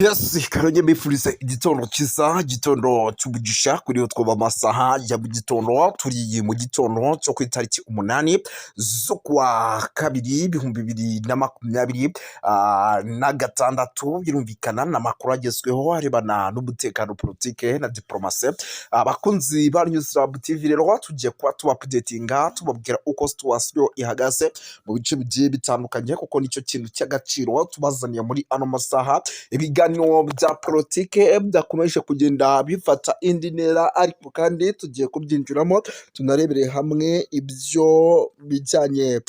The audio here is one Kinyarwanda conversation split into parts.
Yes, karonye mbifurize igitondo cyiza, igitondo cy'umugisha kuri twuba amasaha ya mu gitondo. Turi mu gitondo cyo ku itariki 8 z'ukwa kabiri 2026. Birumvikana ni amakuru agezweho arebana n'umutekano, politike na diporomasi. Abakunzi ba News Lab TV rero, tugiye kuba tubaupdatinga, tubabwira uko situation ihagaze mu bice bigiye bitandukanye, kuko nicyo kintu cy'agaciro tubazaniye muri ano masaha. Ibiganiro bya politike byakomeje kugenda bifata indi ntera, ariko kandi tugiye kubyinjiramo, tunarebere hamwe ibyo bijyanye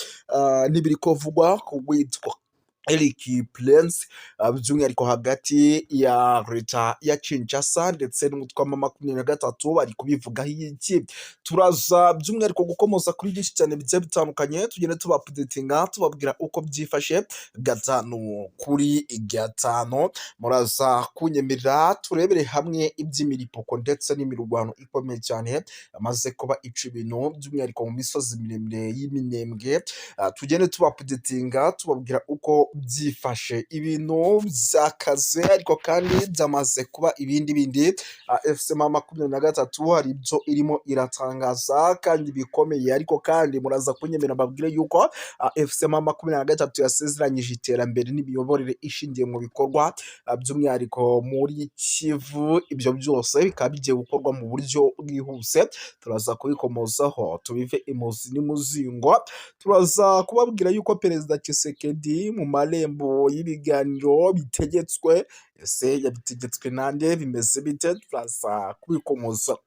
n'ibiri kuvugwa ku witwa Eric Prince, by'umwihariko hagati ya leta ya Kinshasa ndetse n'umutwe wa 23. Bari kubivugaho iki? Turaza by'umwihariko gukomoza kuri byinshi cyane bigiye bitandukanye, tugenda tubaupdatinga, tubabwira uko byifashe gatanu kuri gatanu. Muraza kunyemerera turebere hamwe iby'imiripuko ndetse n'imirwano ikomeye cyane yamaze kuba ica ibintu, by'umwihariko mu misozi miremire y'Iminembwe. Tugende tubaupdatinga, tubabwira uko byifashe. Ibintu byakaze, ariko kandi byamaze kuba ibindi bindi. AFC M23 hari ibyo irimo iratangaza kandi bikomeye, ariko kandi muraza kunyemera mbabwire yuko AFC M23 yasezeranyije iterambere n'imiyoborere ishingiye mu bikorwa, by'umwihariko muri Kivu. Ibyo byose bikaba bigiye gukorwa mu buryo bwihuse. Turaza kubikomozaho, tubive imuzi n'imuzingo. Turaza kubabwira yuko Perezida Tshisekedi mu marembo y'ibiganiro bitegetswe. Ese yabitegetswe nande? Bimeze bite? Turaza kubikomoza.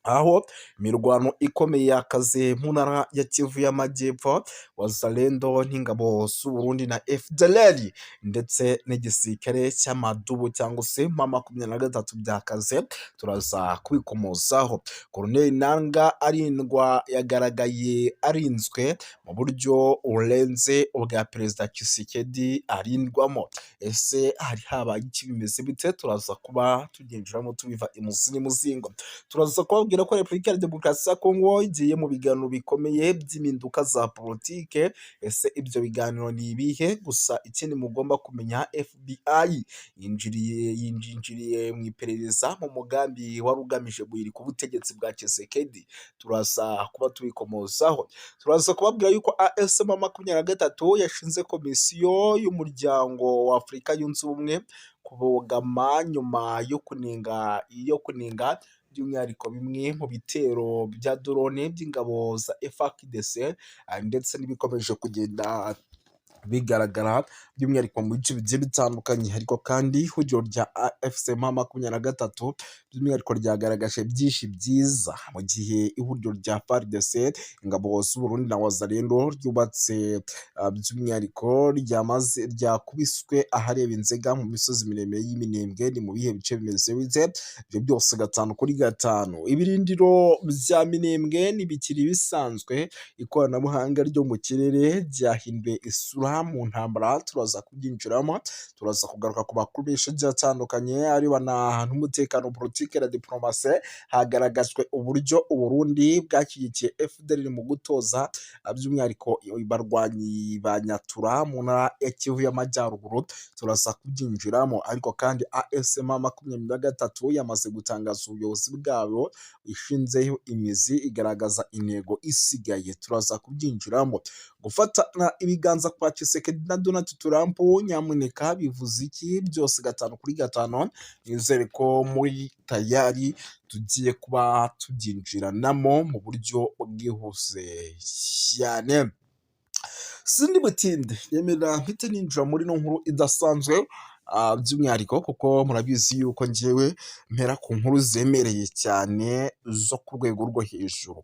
Aho imirwano ikomeye yakaze mu ntara ya Kivu y'Amajyepfo, Wazalendo n'ingabo z'Uburundi na FDLR ndetse n'igisirikare cy'amadubu cyangwa se M23 byakaze, turaza kubikomozaho. Corneille Nangaa arindwa, yagaragaye arinzwe mu buryo burenze ubwa Perezida Tshisekedi arindwamo. Ese hari habaye iki? Bimeze bite? Turaza kuba tubyinjiramo, tubiva imuzi n'imuzingo. Turaza kubabwira ko Repubulika ya Demokarasi ya Kongo igiye mu biganiro bikomeye by'impinduka za politike. Ese ibyo biganiro ni ibihe? Gusa ikindi mugomba kumenya, FBI yinjiriye mu iperereza mu mugambi wari ugamije guhirika ubutegetsi bwa Tshisekedi. Turaza kuba tubikomozaho. Turaza kubabwira yuko AFC M23 yashinze komisiyo y'Umuryango wa Afurika Yunze Ubumwe kubogama nyuma yo kunenga by'umwihariko bimwe mu bitero bya drone by'ingabo za FARDC ndetse n'ibikomeje kugenda bigaragara by'umwihariko mu bice bigiye bitandukanye. Ariko kandi ihuriro rya AFC M23 by'umwihariko ryagaragaje byinshi byiza, mu gihe ihuriro rya FARDC, ingabo z'Uburundi na Wazalendo ryubatse, by'umwihariko ryamaze ryakubiswe ahareba Inzega mu misozi miremire y'Iminembwe. Ni mu bihe bice? Bimeze bite? Ibyo byose gatanu kuri gatanu. Ibirindiro bya Minembwe ntibikiri bisanzwe, ikoranabuhanga ryo mu kirere ryahinduye isura mu ntambara. Turaza kubyinjiramo. Turaza kugaruka ku makuru menshi agiye atandukanye arebana n'umutekano, politike na diporomasi. Hagaragajwe uburyo Uburundi bwashyigikiye FDLR mu gutoza by'umwihariko barwanyi ba Nyatura mu ntara ya Kivu y'Amajyaruguru. Turaza kubyinjiramo. Ariko kandi AFC M23 yamaze gutangaza ubuyobozi bwabo ishinzeho imizi, igaragaza intego isigaye. Turaza kubyinjiramo. Gufatana ibiganza kwa Tshisekedi na Donald Trump, nyamuneka bivuze iki? Byose gatanu kuri gatanu. Nizere ko muri tayari, tugiye kuba tubyinjiranamo mu buryo bwihuse cyane. Sindi butinde, yemerera mpite ninjira muri ino nkuru idasanzwe, by'umwihariko kuko murabizi yuko ngewe mpera ku nkuru zemereye cyane zo ku rwego rwo hejuru.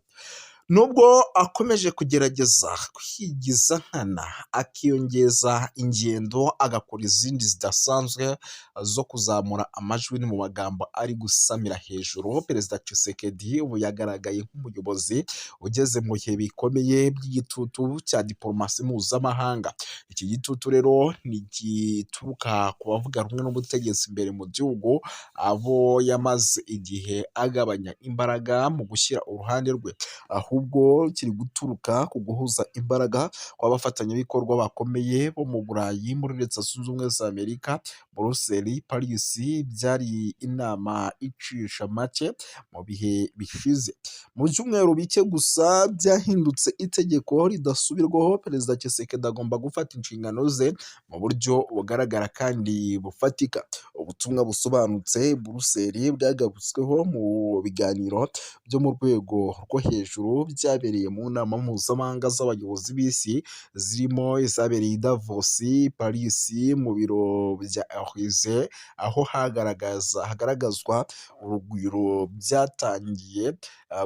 Nubwo akomeje kugerageza kwigiza nkana, akiyongeza ingendo, agakora izindi zidasanzwe zo kuzamura amajwi mu magambo ari gusamira hejuru, Perezida Tshisekedi ubu yagaragaye nk'umuyobozi ugeze mu bihe bikomeye by'igitutu cya diporomasi mpuzamahanga. Iki gitutu rero ntigituruka ku bavuga rumwe n'ubutegetsi imbere mu gihugu, abo yamaze igihe agabanya imbaraga mu gushyira uruhande rwe, ahubwo ahubwo kiri guturuka ku guhuza imbaraga kw'abafatanyabikorwa bakomeye bo mu Burayi, muri Leta Zunze Ubumwe za Amerika, Buruseli, Paris. Byari inama icisha make mu bihe bishize. Mu byumweru bike gusa byahindutse itegeko ridasubirwaho. Perezida Tshisekedi agomba gufata inshingano ze mu buryo bugaragara kandi bufatika. Ubutumwa busobanutse Buruseli bwagarutsweho mu biganiro byo mu rwego rwo hejuru byabereye mu nama mpuzamahanga z'abayobozi b'isi, zirimo izabereye i Davos, Paris, mu biro bya Élysée, aho hagaragazwa urugwiro byatangiye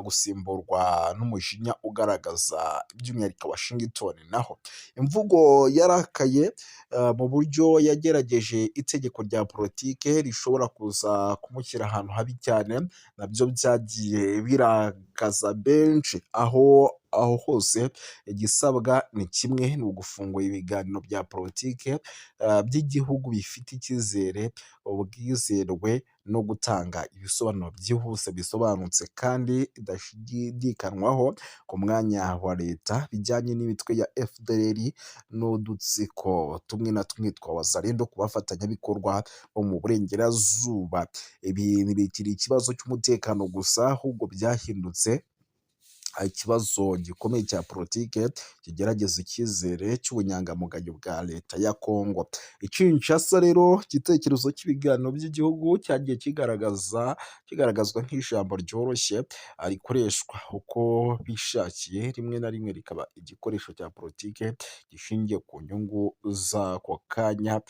gusimburwa n'umujinya ugaragaza by'umwihariko Washington. Naho imvugo yarakaye mu buryo yagerageje itegeko rya politike rishobora kuza kumushyira ahantu habi cyane, nabyo byagiye birakaza benshi. Aho hose igisabwa ni kimwe, ni ugufungura ibiganiro bya politike by'igihugu bifite icyizere, ubwizerwe no gutanga ibisobanuro byihuse, bisobanutse kandi bidashidikanywaho ku mwanya wa leta bijyanye n'imitwe ya FDLR n'udutsiko tumwe na tumwe twa Wazalendo ku bafatanyabikorwa bo mu burengerazuba. Ibi ntibikiri ikibazo cy'umutekano gusa, ahubwo byahindutse ikibazo gikomeye cya politike kigerageza icyizere cy'ubunyangamugayo bwa leta ya Kongo. I Kinshasa rero, igitekerezo cy'ibiganiro by'igihugu cyagiye kigaragazwa nk'ijambo ryoroshye rikoreshwa uko bishakiye, rimwe na rimwe rikaba igikoresho cya politike gishingiye ku nyungu z'ako kanya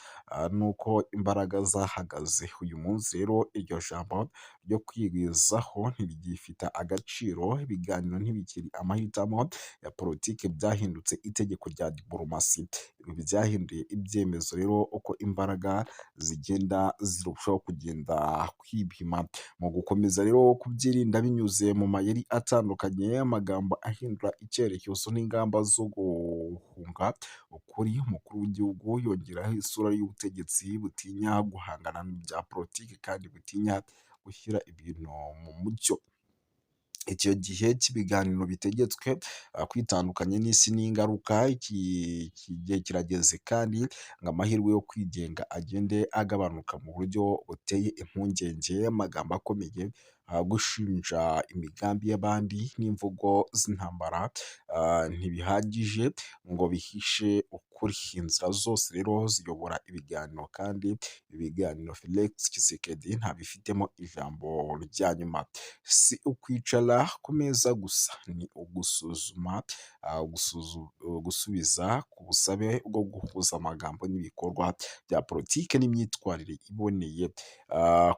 n'uko imbaraga zahagaze. Uyu munsi rero iryo jambo ryo kwigwizaho ntirigifite agaciro, ibiganiro ntibikiri amahitamo ya politike, byahindutse itegeko rya diporomasi. Ibi byahinduye ibyemezo rero uko imbaraga zigenda zirushaho kugenda kwipima. Mu gukomeza rero kubyirinda binyuze mu mayeri atandukanye, amagambo ahindura icyerekezo n'ingamba zo guhunga ukuri, umukuru w'igihugu yongeraho isura y'ubutegetsi butinya guhangana bya politiki kandi butinya gushyira ibintu mu mucyo. Icyo gihe cy'ibiganiro bitegetswe kwitandukanya n'isi n'ingaruka, iki gihe kirageze kandi ngo amahirwe yo kwigenga agende agabanuka mu buryo buteye impungenge. Amagambo akomeye, gushinja imigambi y'abandi n'imvugo z'intambara ntibihagije ngo bihishe ukuri. Inzira zose rero ziyobora ibiganiro, kandi ibiganiro Felix Tshisekedi ntabifitemo ijambo rya nyuma. Si ukwicara ku meza gusa, ni ugusuzuma, gusubiza ku busabe bwo guhuza amagambo n'ibikorwa bya politiki n'imyitwarire iboneye,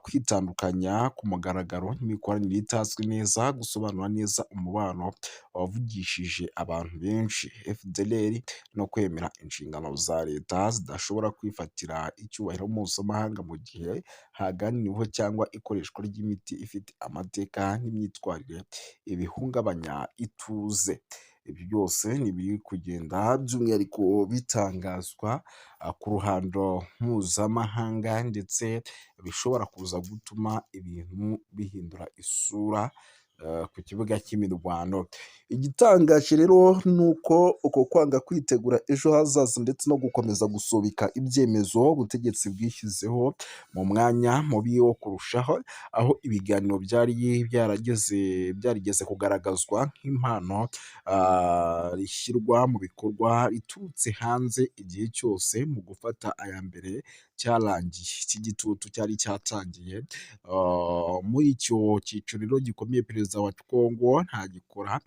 kwitandukanya ku mugaragaro n'imikoranire itazwi neza, gusobanura neza umubano wavugishije abantu benshi FDLR no kwemera inshingano za leta zidashobora kwifatira icyubahiro mpuzamahanga mu gihe haganiriweho cyangwa ikoreshwa ry'imiti ifite amateka n'imyitwarire ibihungabanya ituze. Ibi byose ni ibiri kugenda by'umwihariko bitangazwa ku ruhando mpuzamahanga, ndetse bishobora kuza gutuma ibintu bihindura isura ku kibuga cy'imirwano. Igitangaje rero ni uko uko kwanga kwitegura ejo hazaza ndetse no gukomeza gusubika ibyemezo ubutegetsi bwishyizeho mu mwanya mubi wo kurushaho, aho ibiganiro byari byarageze byarigeze kugaragazwa nk'impano rishyirwa mu bikorwa riturutse hanze, igihe cyose mu gufata aya mbere cyarangiye cy'igitutu cyari cyatangiye. Muri icyo cyiciro gikomeye, perezida wa Kongo ntagikora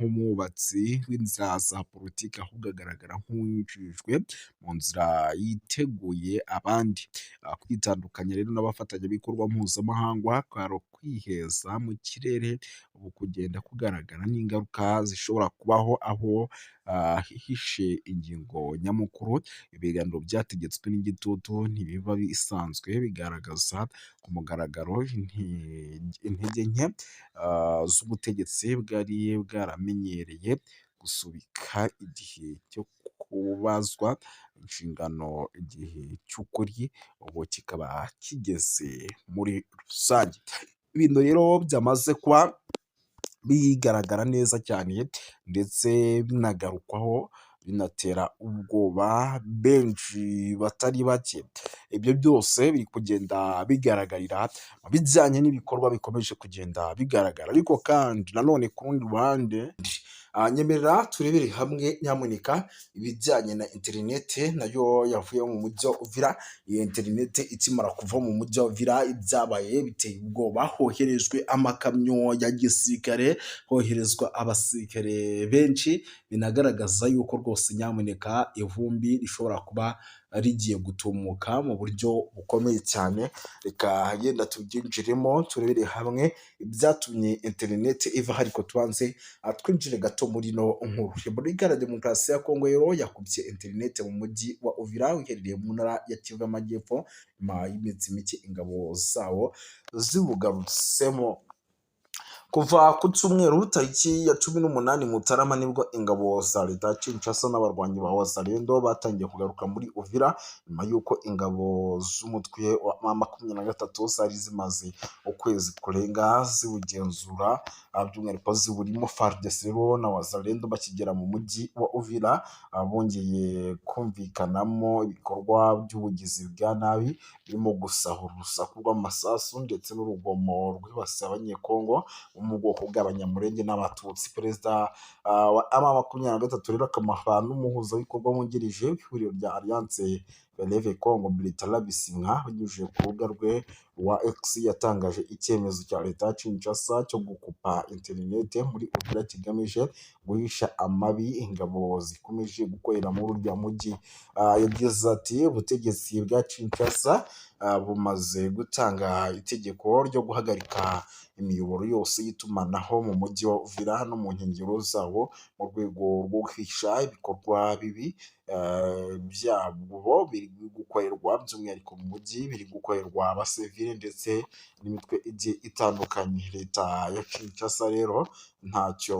nk'umwubatsi w'inzira za politiki, ahubwo agaragara nk'uwinjijwe mu nzira yiteguye abandi. Kwitandukanya rero n'abafatanyabikorwa mpuzamahanga kwari ukwiheza mu kirere, ubu kugenda kugaragara n'ingaruka zishobora kubaho aho hihishe ingingo nyamukuru. Ibiganiro byategetswe n'igitutu ntibiba bisanzwe bigaragaza ku mugaragaro intege nke z'ubutegetsi bwari bwaramenyereye gusubika igihe cyo kubazwa inshingano. Igihe cy'ukuri ubu kikaba kigeze muri rusange. Ibintu rero byamaze kuba Bigaragara neza cyane ndetse binagarukwaho, binatera ubwoba benshi batari bake. Ibyo byose biri kugenda bigaragarira mu bijyanye n'ibikorwa bikomeje kugenda bigaragara. Ariko kandi nanone ku rundi ruhande, nyemerera turebere hamwe nyamuneka ibijyanye na interinete nayo yavuye mu mujyi wa Uvira. Iyo interinete ikimara kuva mu mujyi wa Uvira, ibyabaye biteye ubwoba. Hoherejwe amakamyo ya gisirikare, hoherezwa abasirikare benshi, binagaragaza yuko rwose nyamuneka ivumbi rishobora kuba rigiye gutumuka mu buryo bukomeye cyane. Reka yenda tubyinjiremo, turebere hamwe ibyatumye interinete iva, ariko tubanze twinjire gato muri ino nkuru. Repubulika ya Demokarasi ya Kongo rero yakubye interinete mu mujyi wa Uvira uherereye mu ntara ya Kivu y'Amajyepfo, nyuma y'iminsi mike ingabo zawo ziwugarutsemo. Kuva ku cyumweru tariki ya 18 Mutarama, nibwo ingabo za leta ya Kinshasa n'abarwanyi ba Wazalendo batangiye kugaruka muri Uvira, nyuma y'uko ingabo z'umutwe wa M23 zari zimaze ukwezi kurenga ziwugenzura, by'umwihariko ziwurimo. FARDC rero na Wazalendo bakigera mu mujyi wa Uvira, bongeye kumvikanamo ibikorwa by'ubugizi bwa nabi birimo gusahura, urusaku rw'amasasu ndetse n'urugomo rwibasiye Abanyekongo bo mu bwoko bw'Abanyamulenge n'Abatutsi. Perezida wa M23 rero akaba n'umuhuzabikorwa wungirije w'ihuriro rya Alliance Fleuve Congo, Bertrand Bisimwa, binyujije ku rubuga rwe rwa X, yatangaje icyemezo cya leta ya Kinshasa cyo gukupa interinete muri Uvira kigamije guhisha amabi ingabo zikomeje gukorera muri uriya mujyi. Yagize ati: "Ubutegetsi bwa Kinshasa bumaze gutanga itegeko ryo guhagarika imiyoboro yose y'itumanaho mu mujyi wa Uvira no mu nkengero zawo, mu rwego rwo guhisha ibikorwa bibi byabo biri gukorerwa by'umwihariko mu mujyi, biri gukorerwa abasivile ndetse n'imitwe igiye itandukanye." Leta ya Kinshasa rero ntacyo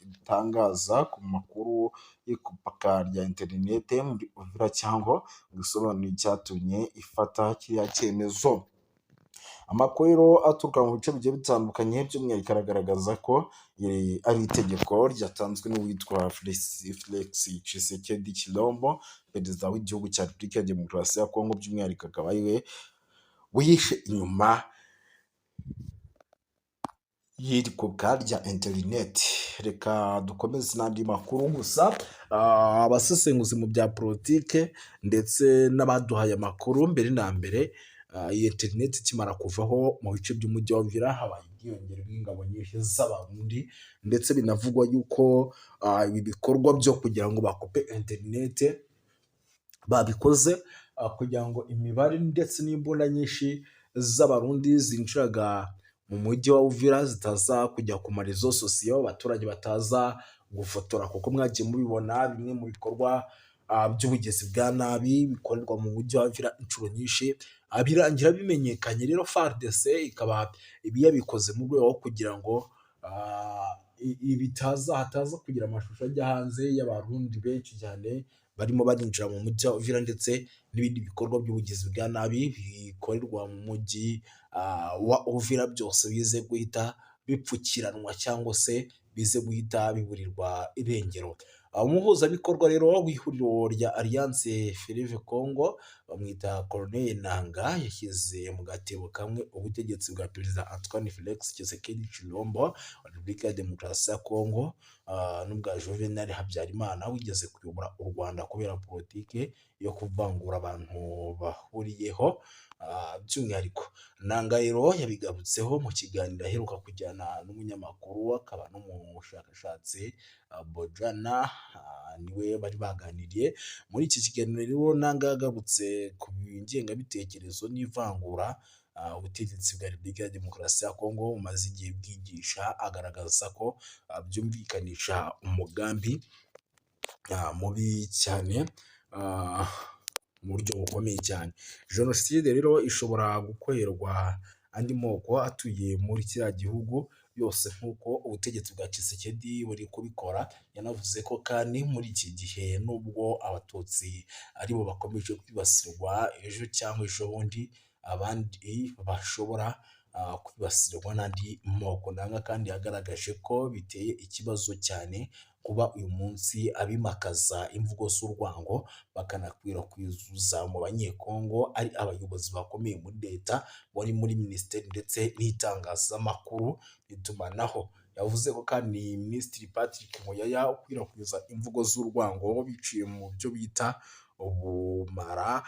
itangaza ku makuru y'ikupaka rya interinete muri Uvira cyangwa ngo isobanure icyatumye ifata kiriya cyemezo. Amakuru rero aturuka mu bice bigiye bitandukanye by'umwihariko aragaragaza ko iri ari itegeko ryatanzwe n'uwitwa Felix Tshisekedi Tshilombo, perezida w'igihugu cya Repubulika ya Demokarasi ya Kongo, by'umwihariko akaba ariwe wihishe inyuma y'iri kupwa rya interineti. Reka dukomeze n'andi makuru gusa abasesenguzi mu bya politike ndetse n'abaduhaye amakuru mbere na mbere, iyi interineti ikimara kuvaho mu bice by'umujyi wa Uvira, habaye ubwiyongere bw'ingabo nyinshi z'Abarundi, ndetse binavugwa yuko ibi bikorwa byo kugira ngo bakupe interinete babikoze kugira ngo imibare ndetse n'imbunda nyinshi z'Abarundi zinjiraga mu mujyi wa Uvira zitaza kujya ku ma réseaux sociaux, abaturage bataza gufotora, kuko mwagiye mubibona bimwe mu bikorwa by'ubugizi bwa nabi bikorerwa mu mujyi wa Uvira inshuro nyinshi, birangira bimenyekanye. Rero FARDC ikaba ibi yabikoze mu rwego rwo kugira ngo bitaza hataza kugira amashusho ajya hanze y'Abarundi benshi cyane barimo barinjira mu mujyi wa Uvira, ndetse n'ibindi bikorwa by'ubugizi bwa nabi bikorerwa mu mujyi wa Uvira byose bize guhita bipfukiranwa cyangwa se bize guhita biburirwa irengero. Umuhuzabikorwa rero w'ihuriro rya Alliance Fleuve Congo bamwita Corneille Nanga, yashyize mu gatebo kamwe ubutegetsi bwa Perezida Antoine Felix Tshisekedi Tshilombo wa Repubulika ya Demokarasi ya Congo n'ubwa Juvenal Habyarimana wigeze kuyobora u Rwanda, kubera politike yo kuvangura abantu bahuriyeho by'umwihariko. Nanga rero yabigarutseho mu kiganiro aheruka kujyana n'umunyamakuru akaba n'umushakashatsi Bojana, niwe bari baganiriye. Muri iki kiganiro rero Nanga yagarutse ku ngengabitekerezo n'ivangura ubutegetsi bwa Repubulika ya Demokarasi ya Kongo bumaze igihe bwigisha, agaragaza ko byumvikanisha umugambi mubi cyane mu buryo bukomeye cyane. Jenoside rero ishobora gukorerwa andi moko atuye muri kiriya gihugu yose nk'uko ubutegetsi bwa Tshisekedi buri kubikora. Yanavuze ko kandi muri iki gihe nubwo Abatutsi aribo bakomeje kwibasirwa, ejo cyangwa ejo bundi abandi bashobora kwibasirwa n'andi moko. Nangaa kandi yagaragaje ko biteye ikibazo cyane kuba uyu munsi abimakaza imvugo z'urwango bakanakwirakwiza mu Banyekongo ari abayobozi bakomeye muri leta, bari muri minisiteri ndetse n'itangazamakuru n'itumanaho. Yavuze ko kandi Minisitiri Patrick Muyaya ukwirakwiza imvugo z'urwango biciye mu byo bita ubumara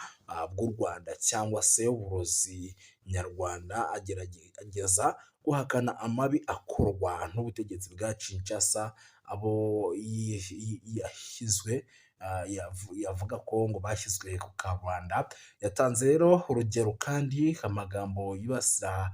bw'u Rwanda cyangwa se uburozi nyarwanda, agerageza guhakana amabi akorwa n'ubutegetsi bwa Kinshasa, abo yashyizwe yavuga ko ngo bashyizwe ku karubanda. Yatanze rero urugero kandi amagambo yibasira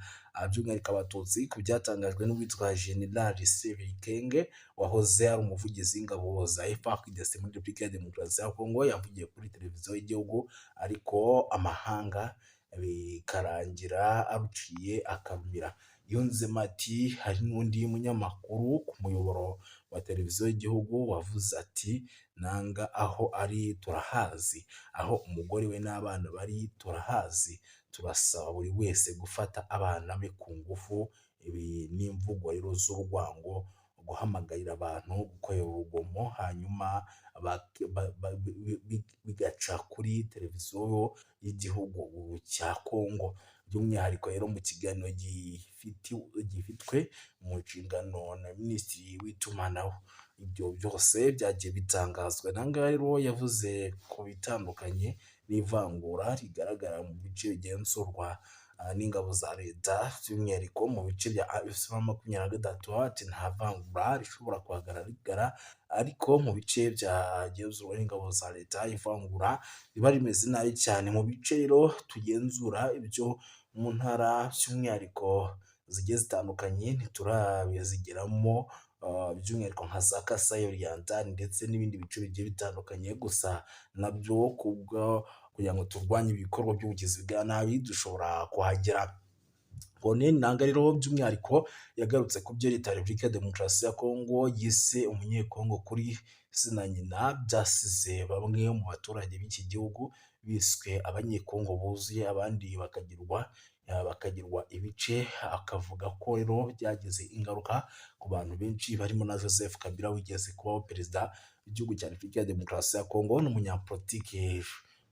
by'umwihariko Abatutsi ku byatangajwe n'uwitwa General Sebikenge wahoze ari umuvugizi w'ingabo za FARDC muri Repubulika ya Demokarasi ya Kongo, yavugiye kuri televiziyo y'igihugu ariko amahanga bikarangira aruciye akarumira. Yunzemo ati hari n'undi munyamakuru ku muyoboro wa televiziyo y'igihugu wavuze ati Nangaa aho ari turahazi, aho umugore we n'abana bari turahazi, turasaba buri wese gufata abana be ku ngufu. Ibi ni imvugo rero z'urwango, guhamagarira abantu gukorera urugomo hanyuma bigaca kuri televiziyo y'igihugu cya Kongo. By'umwihariko rero mu kiganiro gifitwe mu nshingano na Minisitiri w'itumanaho, ibyo byose byagiye bitangazwa. Nangaa rero yavuze ku bitandukanye n'ivangura rigaragara mu bice bigenzurwa n'ingabo za leta, by'umwihariko mu bice bya AFC 23, ati nta vangura rishobora kuhagaragara, ariko mu bice byagenzurwa n'ingabo za leta ivangura riba rimeze nabi cyane. Mu bice rero tugenzura ibyo mu ntara by'umwihariko zigiye zitandukanye ntiturabizigeramo, by'umwihariko nka za Kasai Oriental ndetse n'ibindi bice bigiye bitandukanye, gusa nabyo kubwo kugira ngo turwanye ibikorwa by'ubugizi bwa nabi dushobora kuhagera. Corneille Nangaa rero by'umwihariko yagarutse ku byo leta ya Repubulika ya Demokarasi ya Kongo yise umunyekongo kuri se na nyina, byasize bamwe mu baturage b'iki gihugu biswe Abanyekongo buzuye, abandi bakagirwa ibice, akavuga ko rero byagize ingaruka ku bantu benshi barimo na Joseph Kabila wigeze kubaho perezida w'igihugu cya Repubulika ya Demokarasi ya Kongo n'umunyapolitike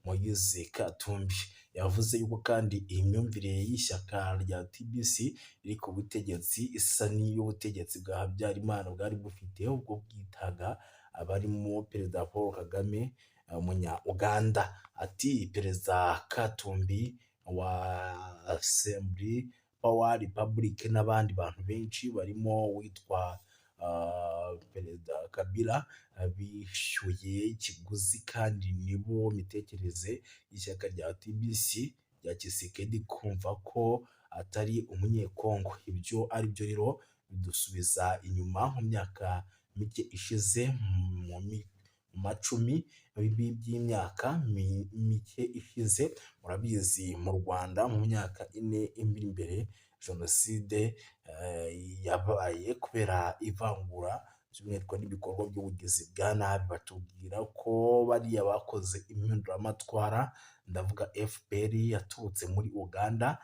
Moise Katumbi. Yavuze yuko kandi iyi myumvire y'ishyaka rya TBC riri ku butegetsi isa n'iy'ubutegetsi bwa Habyarimana bwari bufite ubwo bwitaga abarimo Perezida Paul Kagame umunya Uganda. Ati Perezida Katumbi wa Assembly Power Republic n'abandi bantu benshi barimo uwitwa Perezida Kabila bishyuye ikiguzi, kandi nibo mitekerereze y'ishyaka rya TBC rya Tshisekedi kumva ko atari umunyekongo. Ibyo ari byo rero bidusubiza inyuma mu myaka mike ishize, mu macumi by'imyaka mike ishize. Murabizi mu Rwanda mu myaka 4 iri imbere jenoside yabaye kubera ivangura by'umwihariko n'ibikorwa by'ubugizi bwa nabi. Batubwira ko bariya bakoze impinduramatwara, ndavuga FPR yaturutse muri Uganda,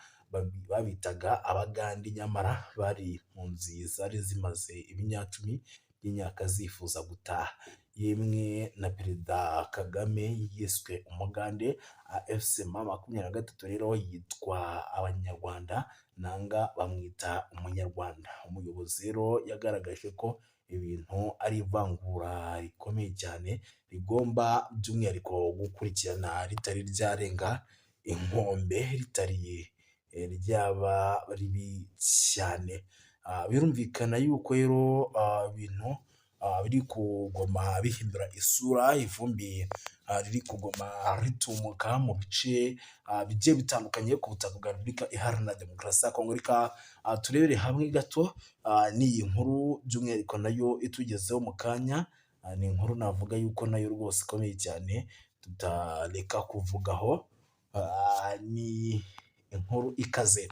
babitaga Abagande, nyamara bari impunzi zari zimaze ibinyacumi by'imyaka zifuza gutaha. Yemwe na Perezida Kagame yiswe Umugande. AFC M23 rero yitwa Abanyarwanda, Nangaa bamwita Umunyarwanda. Umuyobozi rero yagaragaje ko ibintu ari ivangura rikomeye cyane rigomba by'umwihariko gukurikirana ritari ryarenga inkombe, ritari ryaba ribi cyane. Birumvikana yuko rero ibintu biri kugoma bihindura isura, ivumbi riri kugoma ritumuka mu bice bigiye bitandukanye ku butaka bwa Repubulika Iharanira Demokarasi ya Kongo. Reka turebere hamwe gato n'iyi nkuru by'umwihariko nayo itugezeho mu kanya. Ni inkuru navuga yuko nayo rwose ikomeye cyane tutareka kuvugaho, ni inkuru ikaze.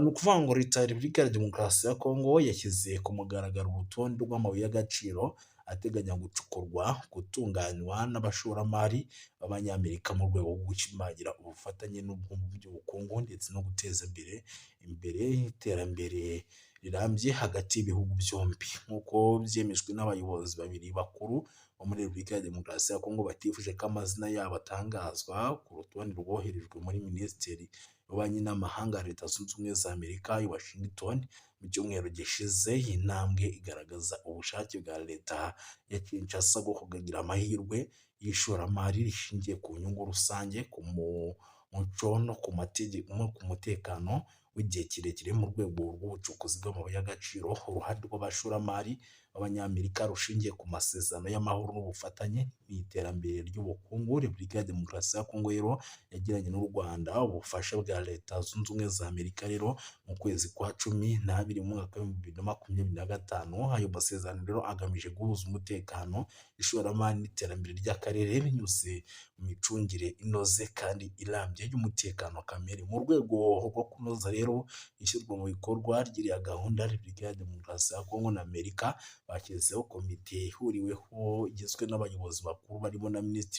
Ni ukuvuga ngo leta ya Repubulika ya Demokarasi ya Kongo yashyize ku mugaragaro urutonde rw'amabuye y'agaciro ateganya gucukurwa, gutunganywa n'abashoramari b'Abanyamerika mu rwego rwo gushimangira ubufatanye by'ubukungu ndetse no guteza imbere iterambere rirambye hagati y'ibihugu byombi, nk'uko byemejwe n'abayobozi babiri bakuru bo muri Repubulika ya Demokarasi ya Kongo batifuje ko amazina yabo atangazwa. Ku rutonde rwoherejwe muri Minisiteri y'Ububanyi n'Amahanga ya Leta Zunze Ubumwe za Amerika i Washington mu cyumweru gishize, iyi ntambwe igaragaza ubushake bwa leta ya Kinshasa bwo kugira amahirwe y'ishoramari rishingiye ku nyungu rusange, ku muco no ku mategeko no ku mutekano w'igihe kirekire mu rwego rw'ubucukuzi bw'amabuye y'agaciro. Uruhare rw'abashoramari b'Abanyamerika rushingiye ku masezerano y'amahoro n'ubufatanye mu iterambere ry'ubukungu Repubulika ya Demokarasi ya Kongo rero yagiranye n'u Rwanda, ubufasha bwa Leta Zunze Ubumwe za Amerika rero mu kwezi kwa 12 mu mwaka wa 2025. Ayo masezerano rero agamije guhuza umutekano, ishoramari n'iterambere ry'akarere binyuze mu micungire inoze kandi irambye y'umutekano kamere. Mu rwego rwo kunoza rero ishyirwa mu bikorwa ry'iriya gahunda, Repubulika ya Demokarasi ya Kongo na Amerika bashyizeho komite ihuriweho igizwe n'abayobozi bakuru barimo na minisitiri